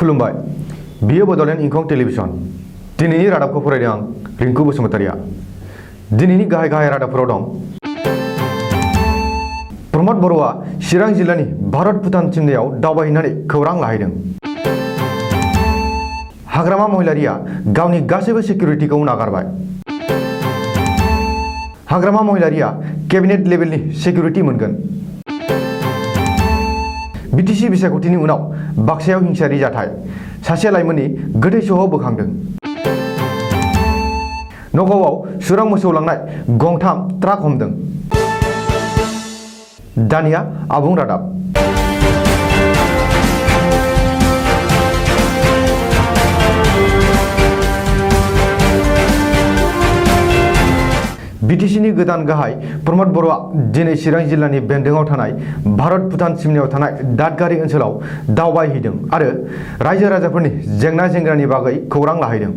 खुलुमबाय बियो बड'लेण्ड इंखं टेलिभिजन दिनैनि रादाबखौ फरायदों आं रिंकु बसुमतारिया दिनैनि गाहाय रादाबफोराव दं प्रमद बर'आ चिरां जिल्लानि भारत भुटान सिमनायाव दावबायहैनानै खौरां लाहैदों हाग्रामा महिलारिया गावनि गासैबो सिकिउरिटिखौ नागारबाय हाग्रामा महिलारिया केबिनेट लेभेलनि सिकिउरिटि मोनगोन बिटिसि बिसायख'थिनि उनाव बाक्सायाव हिंसायारि जाथाय सासे लाइमोननि गोथै सह'आव बोखांदों नगावआव सुरां मोसौ लांनाय गंथाम ट्राक हमदों दानिया आबुं रादाब बिटिसिनि गोदान गाहाय प्रमद बर'आ दिनै चिरां जिल्लानि बेन्दोङाव थानाय भारत भुटान सिमनायाव थानाय दादगारि ओनसोलाव दावबायहैदों आरो रायजो राजाफोरनि जेंना जेंग्रानि बागै खौरां लाहैदों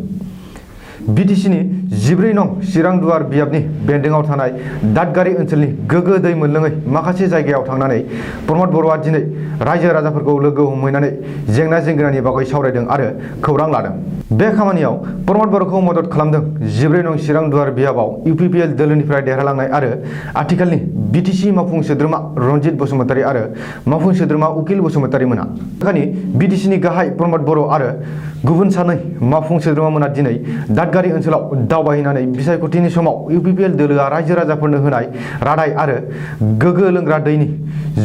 बिटिसिनि 14 नं चिरां दुवार बियाबनि बेन्दोङाव थानाय दादगारि ओनसोलनि गोगो दै मोनलोङै माखासे जायगायाव थांनानै प्रमद बर'आ दिनै रायजो राजाफोरखौ लोगो हमहैनानै जेंना जेंग्रानि बागै सावरायदों आरो खौरां लादों बे खामानियाव प्रमद बर'खौ मदद खालामदों 14 नं चिरां दुवार बियाबाव इउपिपिएल दोलोनिफ्राय देरहालांनाय आरो आथिखालनि बिटिसि मावफुं सोद्रोमा रनजित बसुमतारी आरो मावफुं सोद्रोमा उकिल बसुमतारी मोना बेखानि बिटिसिनि गाहाय प्रमद बर' आरो गुबुन सानै मावफुं सोद्रोमा मोना दिनै दादगारि ओनसोलाव दावबायहैनानै बिसायख'थिनि समाव इउपिपिएल दोलोआ रायजो राजाफोरनो होनाय रादाय आरो गोगो लोंग्रा दैनि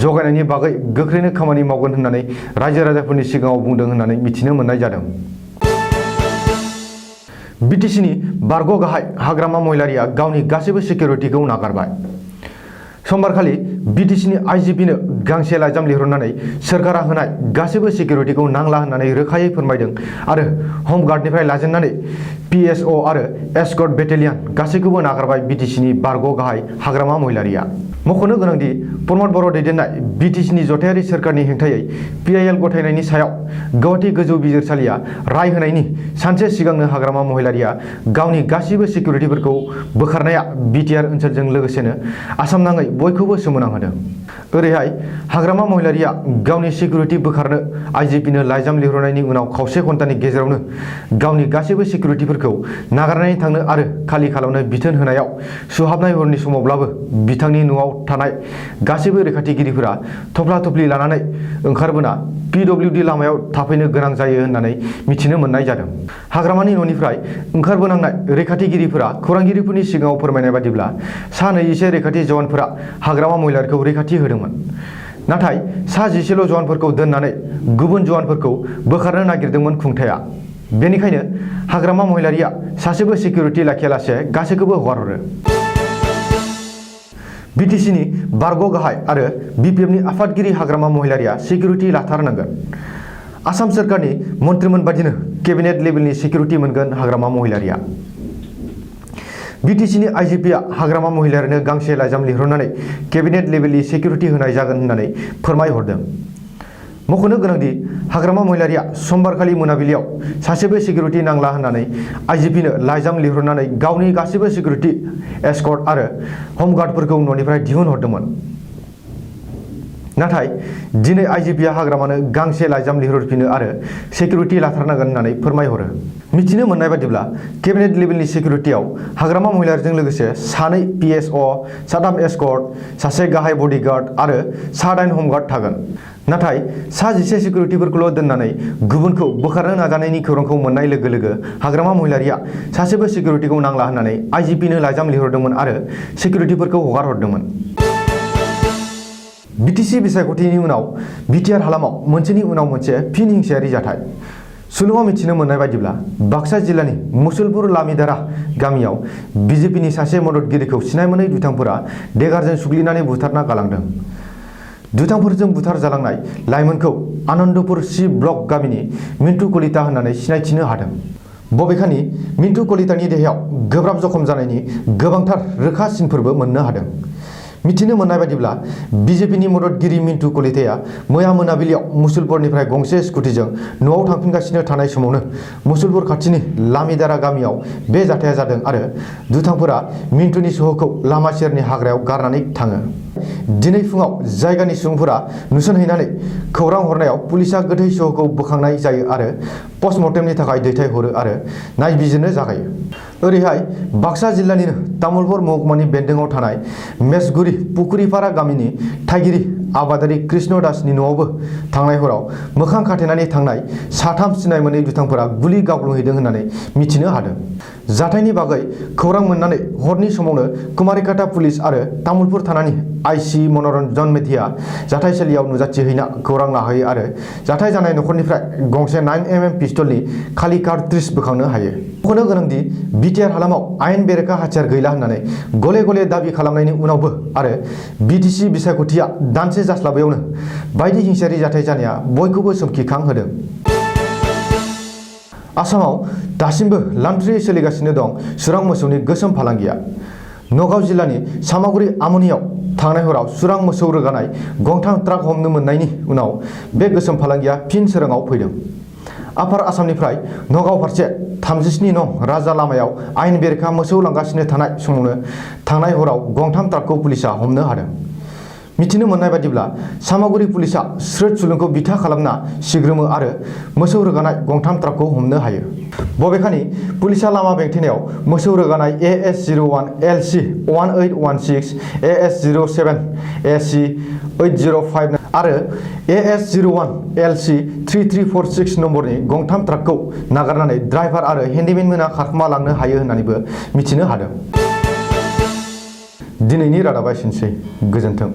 जगायनायनि बागै गोख्रैनो खामानि मावगोन होननानै रायजो राजाफोरनि सिगाङाव बुंदों होननानै मिथिनो मोननाय जादों बिटिसिनि बारग' गाहाय हाग्रामा महिलारिया गावनि गासैबो सिकिउरिटिखौ नागारबाय समबारखालि बिटिसिनि आइजिपिनो गांसे लाइजाम लिरहरनानै सोरखारा होनाय गासैबो सिकिउरिटिखौ नांला होननानै रोखायै फोरमायदों आरो हमगार्डनिफ्राय लाजेननानै पिएसअ आरो एस्कर्ट बेटेलियन गासैखौबो नागारबाय बिटिसिनि बारग' गाहाय हाग्रामा महिलारिया मख'नो गोनांदि प्रमद बर' दैदेननाय बिटिसिनि जथायारि सोरखारनि हेंथायै पिआइएल गथायनायनि सायाव गुवाहाटी गोजौ बिजिरसालिया राय होनायनि सानसे सिगांनो हाग्रामा महिलारिया गावनि गासैबो सिकिउरिटिफोरखौ बोखारनाया बिटिआर ओनसोलजों लोगोसेनो आसाम नाङै बयखौबो सोमोनांहोदों ओरैहाय हाग्रामा महिलारिया गावनि सिकिउरिटि बोखारनो आइजिपिनो लाइजाम लिरहरनायनि उनाव खावसे घन्टानि गेजेरावनो गावनि गासैबो सिकिउरिटिफोरखौ नागारनानै थांनो आरो खालि खालामनो बिथोन होनायाव सुहाबनाय हरनि समावब्लाबो बिथांनि न'आव थानाय गासैबो रैखाथिगिरिफोरा थफ्ला थफ्लि लानानै ओंखारबोना पिडब्लिउडि लामायाव थाफैनो गोनां जायो होननानै मिथिनो मोननाय जादों हाग्रामानि न'निफ्राय ओंखारबोनांनाय रैखाथिगिरिफोरा खौरांगिरिफोरनि सिगाङाव फोरमायनाय बादिब्ला सा 21 रैखाथि जवानफोरा हाग्रामा महिलारिखौ रैखाथि होदोंमोन नाथाय सा 11 जवानफोरखौ दोननानै गुबुन जवानफोरखौ बोखारनो नागिरदोंमोन खुंथाया बेनिखायनो हाग्रामा महिलारिया सासेबो सिकिउरिटि लाखियालासे गासैखौबो हगारहरो बिटिसिनि बारग' गाहाय आरो बिपिएफनि आफादगिरि हाग्रामा महिलारिया सिकिउरिटि लाथारनांगोन आसाम सोरखारनि मन्त्रिमोन बादिनो केबिनेट लेभेलनि सिकिउरिटि मोनगोन हाग्रामा महिलारिया बिटिसिनि आइजिपिआ हाग्रामा महिलारिनो गांसे लाइजाम लिरहरनानै केबिनेट लेभेलनि सिकिउरिटि होनाय जागोन होननानै फोरमायहरदों मख'नो गोनांदि हाग्रामा महिलारिया समबारखालि मोनाबिलियाव सासेबो सिकिउरिटि नांला होननानै आइजिपिनो लाइजाम लिरहरनानै गावनि गासैबो सिकिउरिटि एस्कर्ट आरो हमगार्डफोरखौ न'निफ्राय दिहुनहरदोंमोन नाथाय दिनै आइजिपिआ हाग्रामानो गांसे लाइजाम लिरहरफिनो आरो सिकिउरिटि लाथारनांगोन होननानै फोरमायहरो मिथिनो मोननाय बादिब्ला केबिनेट लेभेलनि सिकिउरिटियाव हाग्रामा महिलारिजों लोगोसे सानै पिएसअ साथाम एस्कर्ट सासे गाहाय बडिगार्ड आरो सा 8 हमगार्ड थागोन नाथाय सा 11 सिकिउरिटिफोरखौल' दोननानै गुबुनखौ बोखारनो नाजानायनि खौरांखौ मोननाय लोगो लोगो हाग्रामा महिलारिया सासेबो सिकिउरिटिखौ नांला होननानै आइजिपिनो लाइजाम लिरहरदोंमोन आरो सिकिउरिटिफोरखौ हगारहरदोंमन बिटिसि बिसायख'थिनि उनाव बिटिआर हालामाव मोनसेनि उनाव मोनसे फिन हिंसायारि जाथाय सुलुङाव मिथिनो मोननाय बायदिब्ला बाक्सा जिल्लानि मुसलपुर लामिदारा गामियाव बिजेपिनि सासे मददगिरिखौ सिनाय मोनै दुथांफोरा देगारजों सुग्लिनानै बुथारना गालांदों दुथांफोरजों बुथार जालांनाय लाइमोनखौ आनन्दपुर सि ब्लक गामिनि मिन्टु कलिता होननानै सिनायथिनो हादों बबेखानि मिन्टु कलितानि देहायाव गोब्राब जखम जानायनि गोबांथार रोखा सिनफोरबो मोननो हादों मिथिनो मोननाय बायदिब्ला बिजेपिनि मददगिरि मिन्टु कलिताया मैया मोनाबिलियाव मुसलपुरनिफ्राय गंसे स्कुटिजों न'आव थांफिनगासिनो थानाय समावनो मुसलपुर खाथिनि लामिदारा गामियाव बे जाथाया जादों आरो दुथांफोरा मिन्टुनि सह'खौ लामा सेरनि हाग्रायाव गारनानै थाङो। दिनै फुङाव जायगानि सुबुंफोरा नुसनहैनानै खौरां हरनायाव पुलिसा गोथै सह'खौ बोखांनाय जायो आरो पस्टमर्टेमनि थाखाय दैथायहरो आरो नायबिजिरनो जागायो। ओरैहाय बाक्सा जिल्लानिनो तामुलपुर महकुमानि बेन्दोङाव थानाय मेसगुरि पुखुरिपारा गामिनि थागिरि आबादारि कृष्ण दासनि न'आवबो थांनाय हराव मोखां खाथेनानै थांनाय साथाम सिनाय मोनै दुथांफोरा गुलि गावग्लुंहैदों होननानै मिथिनो हादों। जाथायनि बागै खौरां मोननानै हरनि समावनो कुमारिकाटा पुलिस आरो तामुलपुर थानानि आइसि मनरन्जन मेधिया जाथायसालियाव नुजाथिहैना खौरां लाहैयो आरो जाथाय जानाय नखरनिफ्राय गंसे 9mm पिस्तलनि खालि कार्ट्रिज बोखांनो हायो। मख'नो गोनांदि बिटिआर हालामाव आयेन बेरेखा हाथियार गैला होननानै गले गले दाबि खालामनायनि उनावबो आरो बिटिसि बिसायख'थिया दानसे जास्लाबैयावनो बायदि हिंसायारि जाथाय जानाया बयखौबो सोमखिखांहोदों। आसामाव दासिमबो लान्थ्रियै सोलिगासिनो दं सुरां मोसौनि गोसोम फालांगिया। नगाव जिल्लानि सामागुरि आमनियाव थांनाय हराव सुरां मोसौ रोगानाय गंथाम ट्राक हमनो मोननायनि उनाव बे गोसोम फालांगिया फिन सोराङाव फैदों। आपार आसामनिफ्राय नगाव फारसे 37 नं राजा लामायाव आयेन बेरेखा मोसौ लांगासिनो थानाय समावनो थांनाय हराव गंथाम ट्राकखौ पुलिसा हमनो हादों। मिथिनो मोननाय बादिब्ला सामागुरि पुलिसा स्रोद सुलुंखौ बिथा खालामना सिग्रोमो आरो मोसौ रोगानाय गंथाम ट्राकखौ हमनो हायो। बबेखानि पुलिसा लामा बेंथेनायाव मोसौ रोगानाय AS01 LC 1816, AS07 AC 805 आरो AS01 LC 3346 नम्बरनि गंथाम ट्राकखौ नागारनानै ड्राइभार आरो हेन्डिमेन मोना खारखोमा लांनो हायो होननानैबो मिथिनो हादों। दिनैनि रादाबा एसेनोसै। गोजोन्थों।